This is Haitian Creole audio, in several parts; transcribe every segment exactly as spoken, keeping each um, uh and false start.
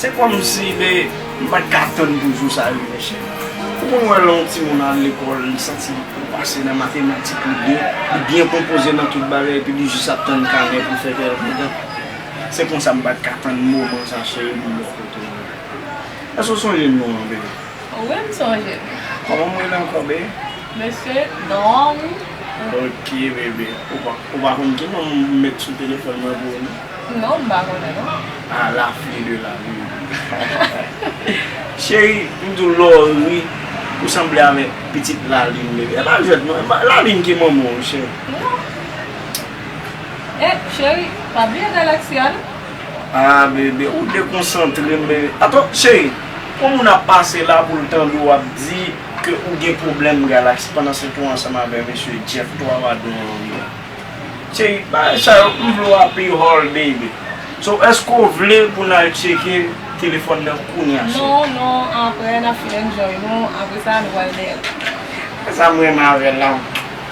Se kòmsi, men, m pa t ka tann pou jou sa rive, cheri. Ou konn wè lè yon timoun al lekòl, li santi li pase nan matematik, li byen, li byen konpoze nan tout bagay, epi li jis ap tann kanè pou fè kè l kontan. Se konsa m pa t ka tann moman sa, cheri, pou m wè kote w ye. Èske w sonje non an, bebe? Wi, m sonje. Kòman m rele ankò, bebe? Mesye, non, wi. Ok, bebe. Ou pa, ou pa konn ki non m met sou telefòn mwen pou ou, non? Non, m pa konnen, non. Ah, la fleur de la lune. Cheri, m di w lè w ri, ou sanble avèk pitit lalin, bebe. E pa jwèt, non. E pa lalin ki manman w, cheri. Non. Eh, cheri, pa bliye Galaxy a, non. Ah, bebe, ou dekonsantre m, bebe. Atann, cheri, yon moun ap pase la pou l tande w ap di ke ou gen pwoblèm Galaxy pandan se tan w ansanm avèk mesye Jeff twa wadon an. Cheri, bagay sa yo, m vle w apiye all day, bebe. So, èske w vle pou n al tcheke telefòn nan kounye a, cheri? Non, non, apre n ap fin enjoy nou, apre sa nou pral dèyè. Se sa m renmen avè l la.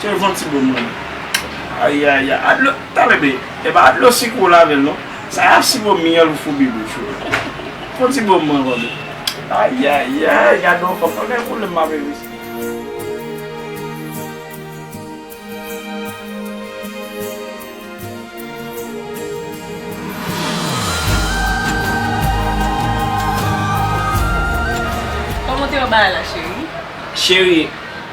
Cheri, fè yon ti bo mwen. Ayayay. Adlo, talè, bebe. E pa adlo sik ou lave l, non. Sa y ap sipo myèl ou foubi bouch ou. Fè yon ti bo mwen, bebe. Ayayay, gade yon fanm. Ann koule m avè misye. Kòman w te wè bagay la, cheri? Cheri,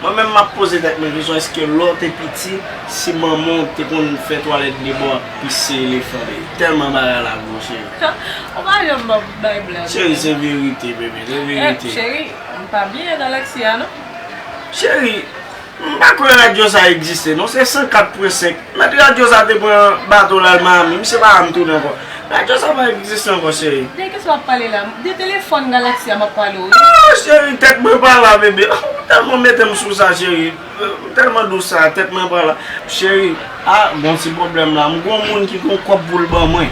mwen menm m ap poze tèt mwen kesyon, èske lè w te piti, si manman w te konn fè twalèt debò ap pise elefan, bebe? Tèlman bagay la gwo, cheri. Ou pa janm ban m bay blag. Cheri, se verite, bebe, se verite. Eh, cheri, m pa bliye Galaxy a, non. Cheri, m pa kwè radyo sa egziste, non. Se san kat pwen senk. Mèt radyo sa te pran bato l al Miami. Misye pa janm tounen ankò. Radyo sa pa egziste ankò, cheri. De kisa w ap pale la? De telefòn Galaxy a m ap pale w, wi. Ah, cheri, tèt mwen pa la, bebe. Ah, ou tèlman mete m sou sa, cheri. M tèlman dous sa, tèt mwen pa la. Cheri, ah, gon ti pwoblèm la. M gon moun ki gon kòb pou l ban mwen.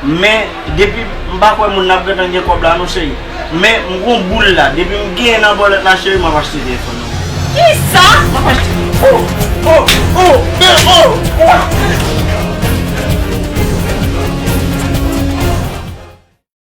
Men, depi m pa kwè moun nan ap gentan gen kòb la, non, cheri. Men, m gon boul la. Depi m genyen nan bòlèt la, cheri, m ap achte telefòn nan. Kisa? M ap achte. Oh, oh, oh, oh, oh.